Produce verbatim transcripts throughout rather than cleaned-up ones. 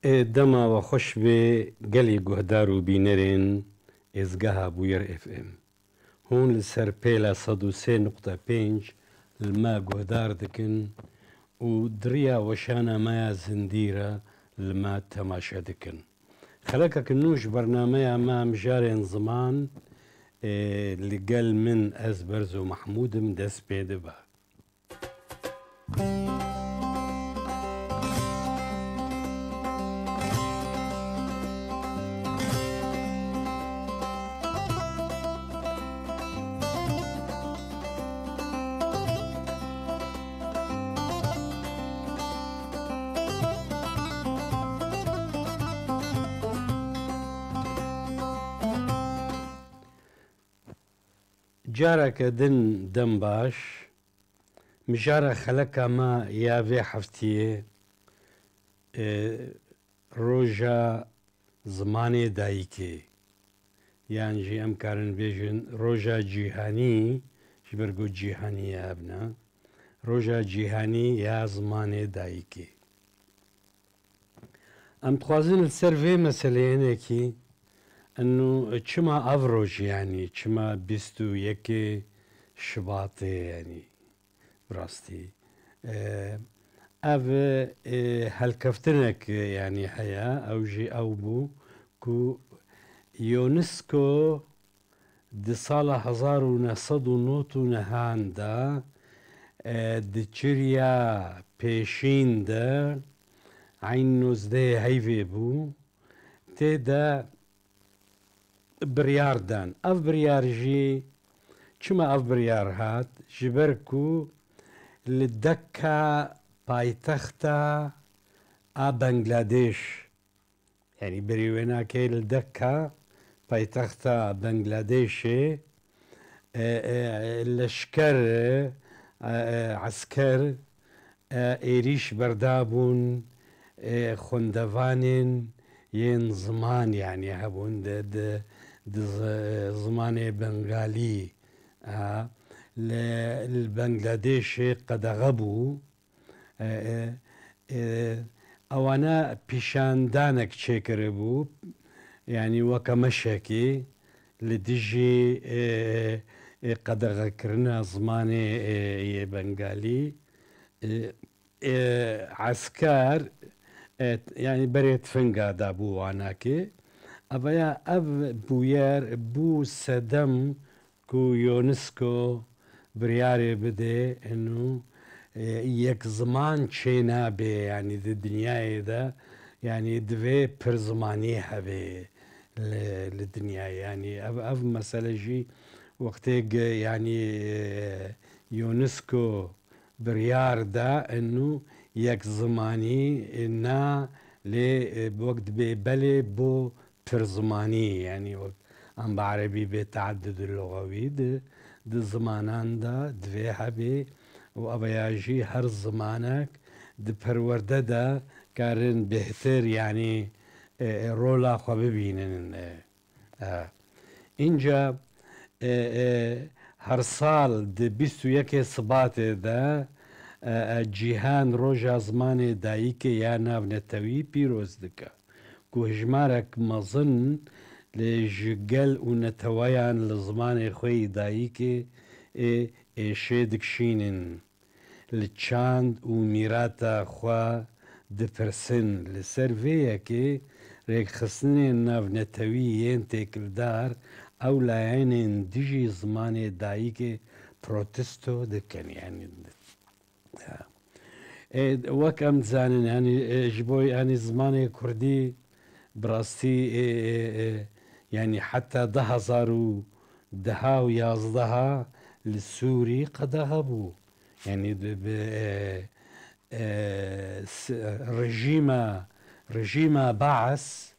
Dema we xweş be gelî guhdar û bînerên êzgeha Bûyer F M. Hûn li ser pêla sed û sê nuqte pênc li me guhdar dikin û di riya weşana me ya zindî re li me temaşe dikin. Xelekek nû ji bernameya me mijarên ziman, ê, li gel min ez Berzo Mehmûd im, dest pê dibe. Careke din dem baş. Mijara xeleka me ya vê heftiyê, e, roja zimanê dayikê, yan jî em karin bêjin roja cîhanî, ji ber ku cîhanî ye hebne, roja cîhanî ya zimanê dayikê. Em dixwazin li ser vê meseleyê hinekî, eno çima ev roj, yanî çima bîst û yekê Şibatê, yanî bi rastî, e, ev, e, helkeftinek, yanî heye, ew jî ew bû ku UNESCO di sala hezar û neh sed û nod û nehan de, e, di çirya pêşîn de, eyn nozdehê heyvê bû, tê de biryar dan. Ev biryar jî, çima ev biryar hat? Ji ber ku li Dekka paytexta a Bangladeş, yanî berî wênakê li Dekka paytexta Bangladêşê, e, e, leşker, e, e, esker, e, êrîş berdabûn, e, xwendevanên yên ziman, yanî hebûn di, di, di zi-, zimanê Bengalî, e, li, li Bangladêşê qedexe bû. E, e, e, ewana pîşandanek çêkiribû, yanî weke meşekî li dijî, e, e, qedexekirina zimanê, e, yê Bengalî, e, e, esker, e, yanî berê tifinga dabû wanakê. Ev ya, ev bûyer bû sedem ku UNESCO biryarê bide, eno, e, yek ziman çênabe, yanî di dinyayê de, yanî divê pir zimanî hebe li, li dinyayê. Yanî ev, ev mesele jî wextê ge-, yanî, e, UNESCO biryar da, eno yek zimanî, e, na lê, e, wek dibê belê bo pir zimanî, yanî wek em bi erebî bê teaddudul lugawî di, di zimanan de divê hebê û ev ya jî her zimanek di perwerde de karin bêhtir, yanî, e, e, rola xwe bibînin. E, e. Înca, e, e, her sal di bîst û yekê Sibatê de, e, e, cîhan Roja Zimanê Dayikê ya navnetewî pîroz dike. Ku hijmarek mezin lê ji gel û neteweyan li zimanê xwe yî dayikê ê êşê dikişînin, li çand û mîrata xwe dipirsin. Li ser vê yekê rêkxistinên navnetewî yên têkildar ew layenên dijî zimanê dayikê protesto dikin. Yanî, ya. Ê, wek em dizanin, yanî, ê, ji bo, yanî, zimanê kurdî bi rastî, ê, ê, ê, yanî heta du hezar û deh û yazdeha li Sûrî qedexe bû. Yanî bi, bi, ê, ê, s-, rejîma, rejîma Baas,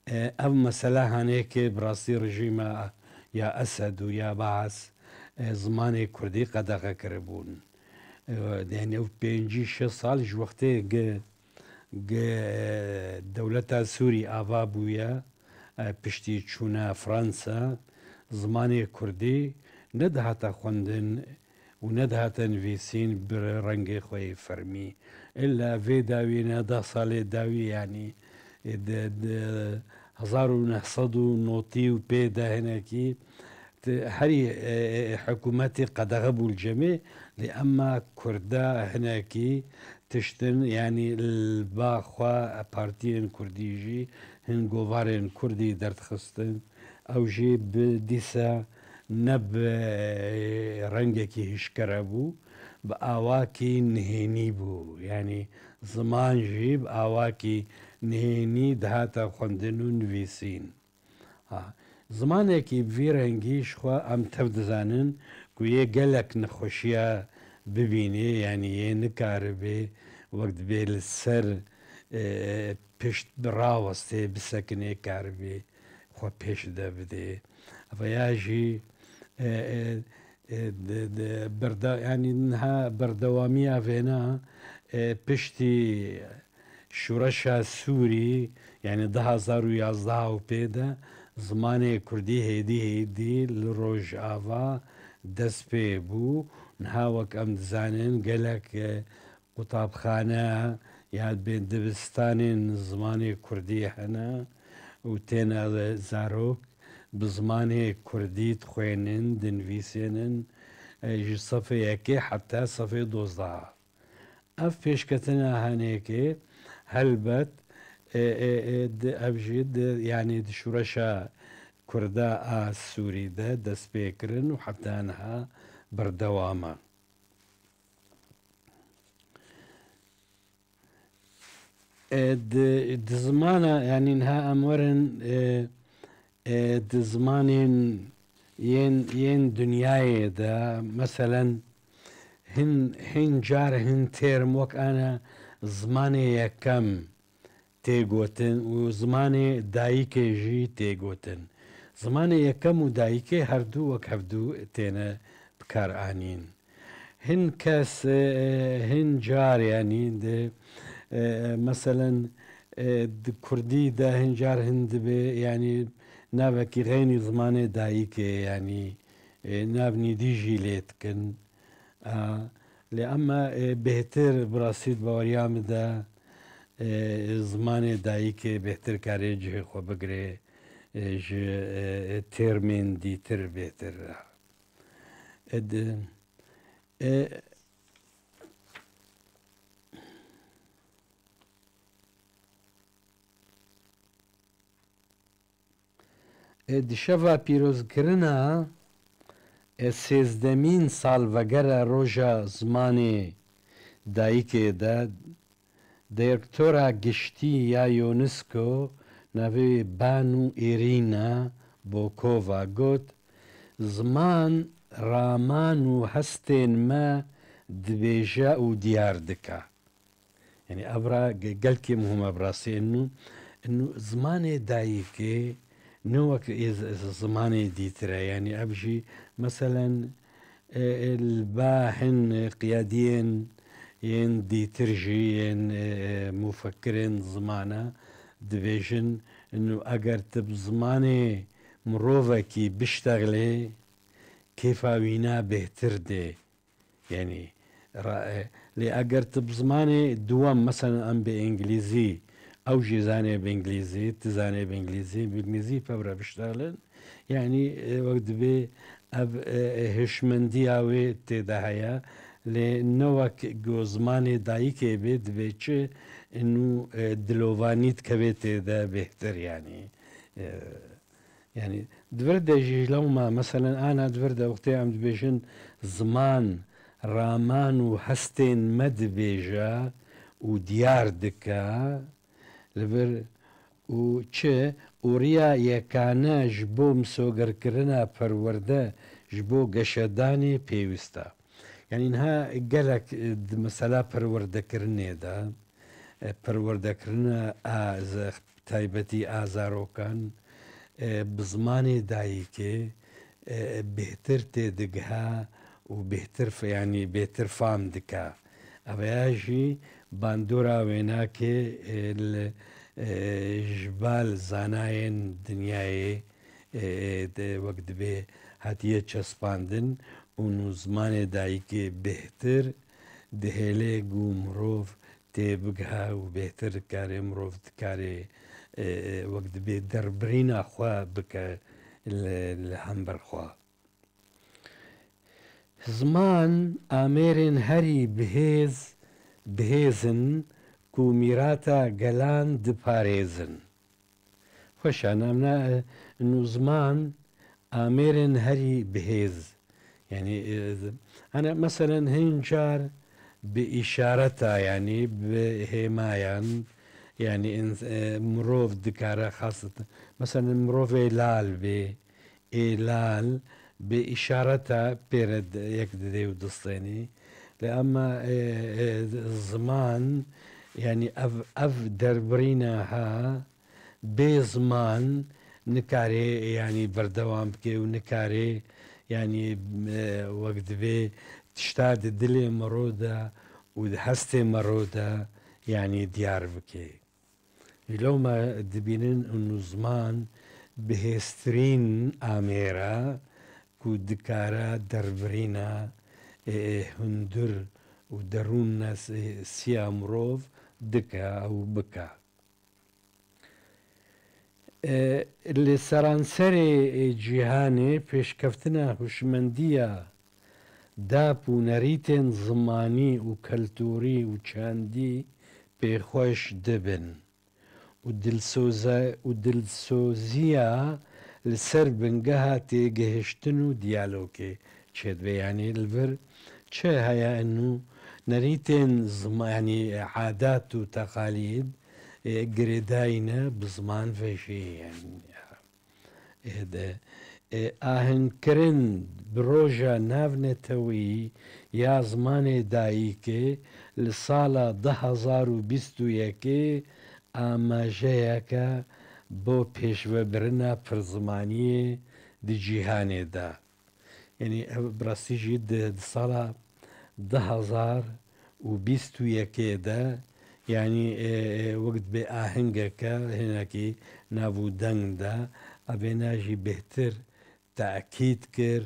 E, ev mesele hanê ke bi rastî rejîma ya Esed û ya Baas, e, zimanê kurdî qedexe kiribûn. E, yanî ew pêncî şeş sal ji wextê ge, ge, e, dewleta Sûrî ava bûye, e, piştî çûna Fransa, zimanê kurdî nedihate xwendin, û nedihate nivîsîn bi rengê xwe yê fermî. Illa vê dawî ne deh salê dawî, yanî Ê di, di hezar û neh sed û notî û pê de hinekî ti-, herî, e, e, hikûmetê qedexe bû li cemê, lê ema Kurda hinekî tiştin, yanî li ba xwe partiyên Kurdî jî hin govarên Kurdî derdixistin. Ew jî bi dîsa ne bi, e, rengekî hişkere bû, bi awakî nihênî bû. Yanî ziman jî bi awakî nihênî dihate xwendin û nivîsîn. Ha, zimanekî vî rengî ji xwe em tev dizanin ku yê gelek nexweşiya bibînê, yanî yê nikaribê wek dibê li ser, e, pişt birawestê, bisekinê, karibê xwe pêş de bidê. Veya jî, e, e, e, de, de, berda-, yanî niha berdewamiya vêna, e, piştî şoreşa Sûrî, yanî du hazar û yazdeh û pê de zimanê Kurdî hêdî hêdî li Rojava dest pê bû. Niha wek em dizanin gelek, e, qutabxane ya bên dibistanên zimanê Kurdî hene û têne zarok bi zimanê Kurdî dixwênin, dinivîsênin, e, ji sefê yekê heta sefê dozdeh. Ev pêşketina henekê helbet, e, e, e, di, ev jî di, yanî di şoreşa Kurda a Sûrî de dest pê kirin û heta niha berdewam e. E, di, di zimana, yanî niha em werin, e, e, di zimanên yên, yên dinyayê de, meselen, hin, hin car, hin term wek ana zimanê yekem tê gotin û zimanê dayikê jî tê gotin. Zimanê yekem û dayikê her du wek hevdu têne bikaranîn. Hin kes, e, hin car, yanî di, e, meselen, e, di kurdî de hin car hin dibê, yanî navekî xeynî zimanê dayikê, yanî, e, nav nîdî jî lê dikin. A, lê ema, e, bêhtir, bi rastî di baweriya min de, e, zimanê dayikê bêhtir karê cihê xwe bigirê, e, ji, e, e, termên dîtir bêhtir. E, di, e, E, di şeva pîrozkirina, e, sêzdemîn salvegera Roja Zimanê Dayikê de, Direktora Giştî ya UNESCO, navê wê Banu Irina Bokova, got, Ziman, raman û hestên me dibêje û diyar dike. Yanî, ev ra ge-, gelkî muhim e, bi rastî. Inu, inu zimanê dayikê ne wek ê z-, z-, zimanê dîtir e. Yanî, ev jî, meselen, e, e, li ba hin, e, qiyadiyên yên dîtir jî, yên, e, e, mufekirên zimana dibêjin, inu eger tu bi zimanê mirovekî biştexlê, kêfa wîna bêhtir dê. Yanî, ra-, e, lê eger tu bi zimanê duwem, meselen, em bi îngilîzî, ew jî zanê bi îngilîzî, tu zanê bi îngilîzî, bi îngilîzî pevre biştexlin, yanî, e, wek dibê ev, e, e, hişmendiya wê tê de heye, lê ne wek ku zimanê dayikê bê, dibê çi, inu, e, dilovanî dikevê tê de bêhtir, yanî, e, Yanî, di vir de jî ji lewma, meselen, ana di vir de wextê em dibêjin ziman, raman û hestên me dibêje û diyar dike, li vir û çi û riya yekane ji bo misogerkirina perwerde, ji bo geşedanê pêwîst e. Yanî niha gelek, e, di mesela perwerdekirinê de, e, perwerdekirina a, z-, taybetî a zarokan, e, bi zimanê dayikê, e, bêhtir têdigiha û bêhtir f-, yanî bêhtir fam dike. Ev ya jî bandora wênakê, e, li, e, ji bal zanayên dinyayê, e, e, de, wek dibê hatiye çespandin û nû zimanê dayikê bêhtir dihêle ku mirov tê bigiha û bêhtir dikarê mirov dikarê, e, e, wek dibê derbirîna xwe bike li, li hember xwe. Ziman amêrên herî bihêz, bihêz in ku mîrata gelan diparêzin. Xweş e, namna, e, nû ziman amêrên herî bihêz. Yanî, e, ana, meselen, hin car bi îşareta, yanî bi hêmayan, yanî ins-, e, mirov dikare xaseten, meselen, mirovê lal bê, ê lal bi îşareta pê re di-, yek didê û distênî. Lê ema, e, e, ziman, yanî ev, ev derbirîna ha, bê ziman nikarê, yanî berdewam bike û nikarê, yanî, e, wek divê tişta di dilê miro de û di hestê miro de, yanî diyar bike. Ji loma dibînin û ziman bihêztirîn amêra ku dikare derbirîna, e, e, hundir û derûn nes-, e, siya mirov dike ew bike. E, li seranserê, e, cîhanê pêşkeftina huşmendiya dap û nerîtên zimanî û keltûrî û çandî pêxweş dibin û dilsoze-, û dilsoziya li ser bingeha têgihiştin û diyalogê çêdibe. Yanî li vir çi heye, inu nerîtên zima-, yanî adat û teqalîd, e, girêdayî ne bi ziman ve jî, yanî, e, de, e, ahengkirin bi roja navneteweyî ya zimanê dayikê li sala du hazar û bîst û yekê amajeyeke bo pêşvebirina pirzimaniyê di cîhanê de. Yanî ev bi rastî jî di, di sala du hazar û bîst û yekê de, yanî, e, e, wek dibê ahengeke hinekî nav û deng de, evêna jî bêhtir tekîd kir,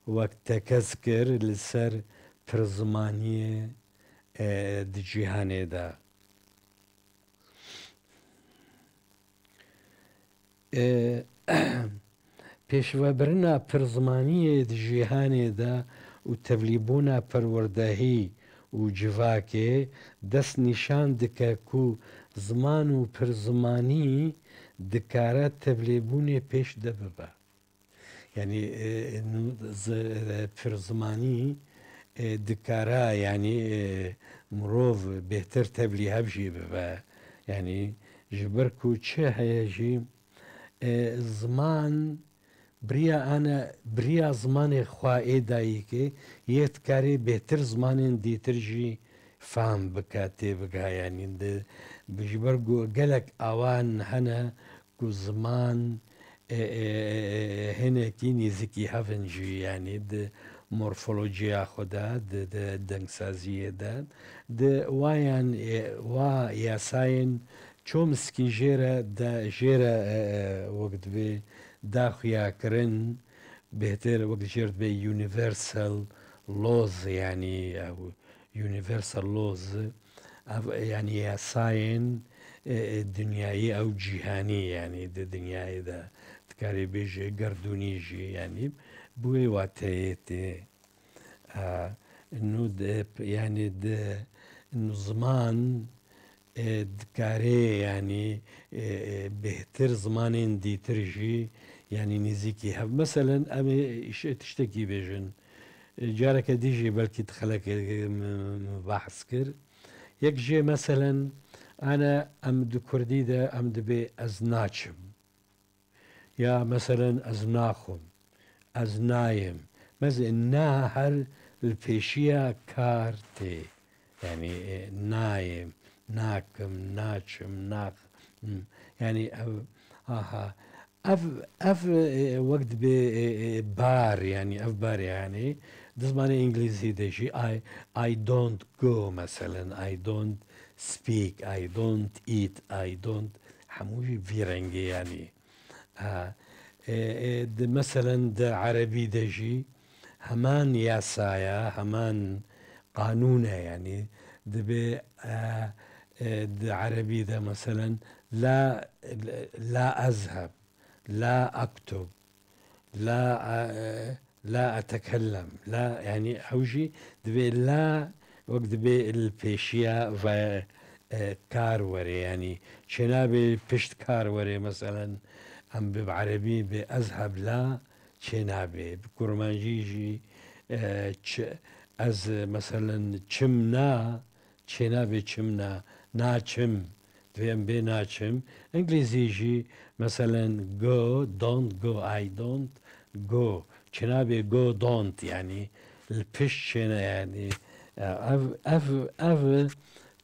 wek tekez kir li ser pirzimaniyê, e, di cîhanê de. E, pêşvebirina pirzimaniyê di cîhanê de û tevlîbûna perwerdehî û civakê dest nîşan dike ku ziman û pirzimanî dikare tevlîbûnê pêş de bibe. Yanî, e, nû-, zi-, e, pirzimanî, e, dikare, yanî, e, mirov bêhtir tevlî hev jî bibe. Yanî, ji ber ku çi heye jî, e, ziman biriya ane, biriya zimanê xwe ê dayikê yê dikarê bêhtir zimanên dîtir jî fam bike, tê bike. Yanî, di, ji ber ku gelek awan hene ku ziman, e, e, e, e, hinekî nêzîkî hev in jî, yanî di morfolojiya xwe de, di, di dengsaziyê de, di wayan, e, wa yasayên Chomsky jê re de, jê re, e, e, wek divê da xuyakirin, bêhtir wek jê re dibê universal laws, yanî ew universal laws, ev, yanî yasayên, e, e, dinyayî ew cîhanî, yanî di dinyayê de dikarê bêje gerdûnî jî, yanî bi wê wateyê tê. E, nû de, yanî di, nû ziman, e, dikarê, yanî, e, e, bêhtir zimanên dîtir jî, yanî nêzîkî hev. Meselen, em ê îş-, tiştekî bêjin. E, careke dî jî belkî di xelekê min, min behs kir. Yek jê, meselen, ane em di kurdî de em dibê ez naçim. Ya, meselen, ez naxwim, ez nayêm. Mez-, na her li pêşiya kar tê. Yanî, e, nayêm, nakim, naçim, nax-, m. Yanî, ev, aha. Ev, ev, e, wek dibê, e, e, bar, yanî, ev bar, yanî, di zimanê îngilîzî de jî, I, I don't go, meselen, I don't speak, I don't eat, I don't, hemû jî vî rengê, yanî. Ha, e, e, di, meselen, di erebî de jî heman yasaya, heman qanûn e, yanî dibe, e, e, di erebî de, meselen, la, la ezheb, la aktub, la, e, la etekellem, la, yanî ew jî divê la wek dibê li pêşiya ve, e, kar were, yanî çênabê pişt kar were, meselen, em bi erebî bi ezheb la çênabê, bi kurmancî jî, e, ç-, ez, meselen, çim na, çênabê çim na, naçim. Divê em bê naçim. Îngilîzî jî, meselen, go, don't go, I don't go. Çênabê go, don't, yanî li pişt çêne, yanî, e, ev, ev, ev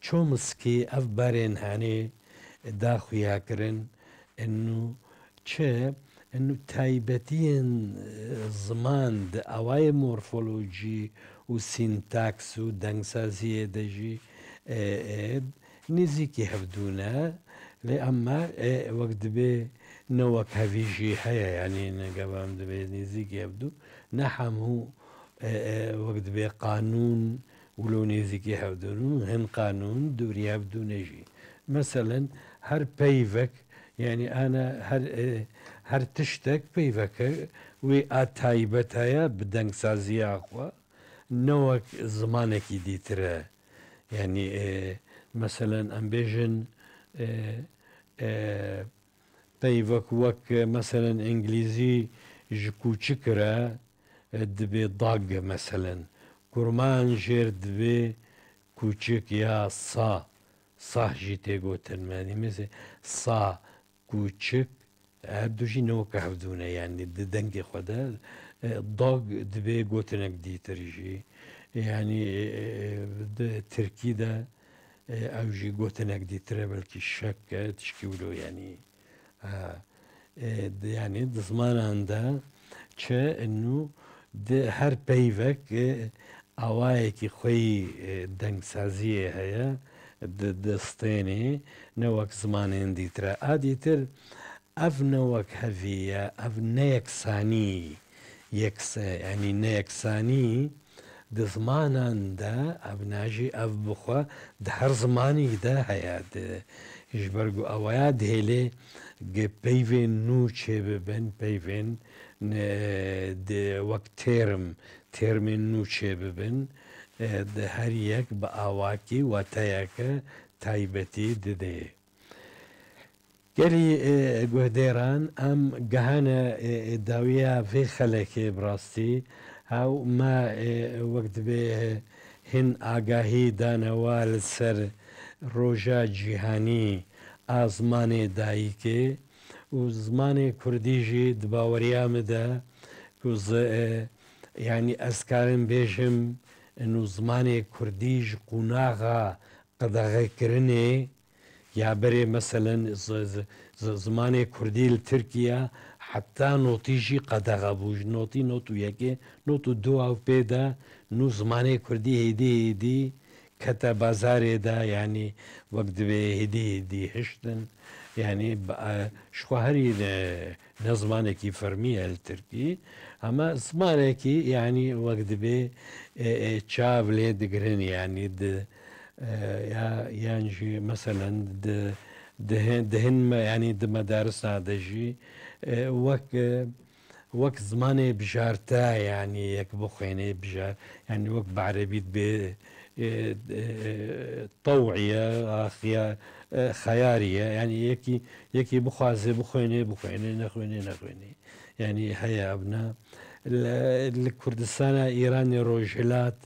Chomsky, ev berên henê da xuya kirin. Inu çi? Inu taybetiyên, e, ziman di awayê morfolojî û sîntaks û dengsaziyê de jî, e, e, nêzîkî hevdû ne. Lê ema, e, wek dibê ne wek hevî jî heye, yanî ne gava em dibê nêzîkî hevdû, ne hemû, e, e, wek dibê qanûn wilo nêzîkî hevdûn û hin qanûn dûrî hevdû ne jî. Meselen, her peyvek, yanî ana her, e, her tiştek peyveke wê a taybet heye bi dengsaziya xwe, ne wek zimanekî dîtir e. Yanî, e, meselen, em bêjin, e, e, peyvek wek, e, meselen, îngilîzî ji kûçik re, e, dibê dog, meselen. Kurmanc jêr dibê kûçik ya sa. Sah jî tê gotin me. Dîmêsê sa, kûçik, her du jî ne weke hevdû ne, yanî di dengê xwe de, e, dog dibê gotinek dîtir jî. Yanî, e, e, di tirkî de, e, ew jî gotinek dîtir e, belkî şek e, tişkî wilo, yanî. Ha, e, di, yanî di zimanan de çi, inu di her peyvek, e, awayekî xwe yî, e, dengsaziyê heye, di, di stênê, ne wek zimanên dîtir e. A dîtir, ev ne wek hevî ye, ev ne yeksanî, yekse-, yanî ne yeksanî, Di zimanan de ev najî ev bi xwe di her zimanî de heye. Di, ji ber ku awaya dihêlê gi peyvên nû çêbibin, peyvên, e, di wek term, termên nû çêbibin, e, di her yek bi awakî wateyeke taybetî didê. Gelî, e, guhdêran, em gehane, e, e, dawiya vê xelekê bi rastî. Hew me, e, wek dibê, e, hin agahî dane we li ser Roja Cîhanî a Zimanê Dayikê û zimanê kurdî jî di baweriya min de ku zi-, e, yanî ez karim bêjim, inu zimanê kurdî ji qonaxa qedexekirinê ya berê, meselen, zi-, zi-, zi-, zimanê kurdî li Tirkiye heta notî jî qedexe bû. Ji notî, not û yekê, not û du ew pê de nû zimanê kurdî hêdî hêdî kete bazarê de, yanî wek divê hêdî hêdî hiştin. Yanî, e, ji xwe herî ne, ne zimanekî fermî ye li tirkî, ama zimanekî, yanî wek dibê, e, e, çav lê digirin, yanî di, e, ya, yan jî meselen di, di hin, di hin me, yanî di medarisa de jî, e, wek, e, wek zimanê bijarte, yanî yek bixwênê bijar-, yanî wek bi erebî dibê, e, e, tew'iye, axiya, e, xeyariye, yanî yekî, yekî bixwaze bixwênê, bixwênê, nexwênê, nexwênê. Yanî heye evna. Li, li Kurdistana Îranê Rojhilat,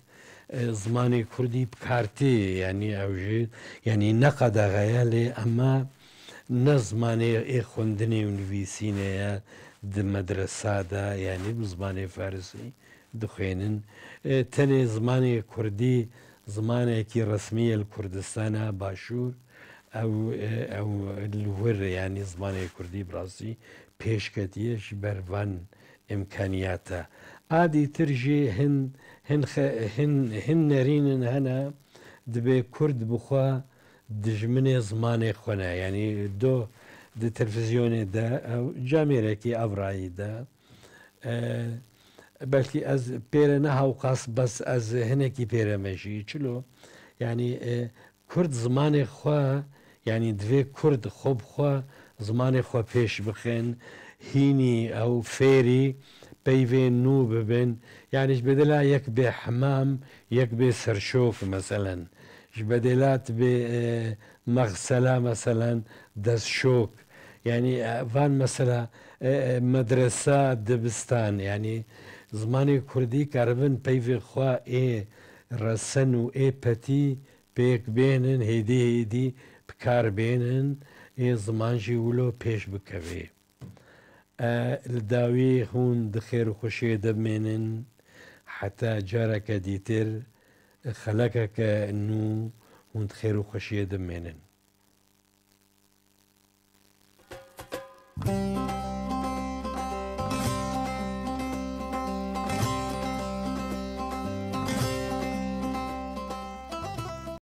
e, zimanê kurdî bi kar tê, yanî ew jî, yanî ne qedexe ye, lê ema ne zimanê ê xwendinê û nivîsînê ye di medresa de, yanî bi zimanê farisî dixwênin. E, tenê zimanê kurdî zimanekî resmî ye li Kurdistana Başûr. Ew, e, ew li wir, yanî zimanê kurdî bi rastî pêş ketiye ji ber van îmkaniyata. A dîtir jî hin, hin xe-, hin, hin nerînin hene, dibê kurd bi xwe dijminê zimanê xwe ne. Yanî do di televîzyonê de, ew camêrekî ev rayî de, e, belkî ez pêre ne hewqas, bes ez hinekî pêre me jî. Çilo? Yanî, e, kurd zimanê xwe Yanî divê Kurd xwe bi xwe zimanê xwe pêş bixin, hînî ew fêrî peyvên nû bibin. Yanî ji bedela yek bê hemam, yek bê serşok meselen. Ji bedela tu bê, e, mexsela meselen destşok. Yanî, e, van mesela, e, e, medresa, dibistan, yanî zimanê kurdî karibin peyvê xwe ê resen û ê petî pêk bênin, hêdî hêdî bi kar bênin, ê ziman jî wilo pêş bikevê. E, li dawî hûn di xêr û xweşiyê de bimênin, heta careke dîtir, xelekeke nû hûn di xêr û xweşiyê de bimênin.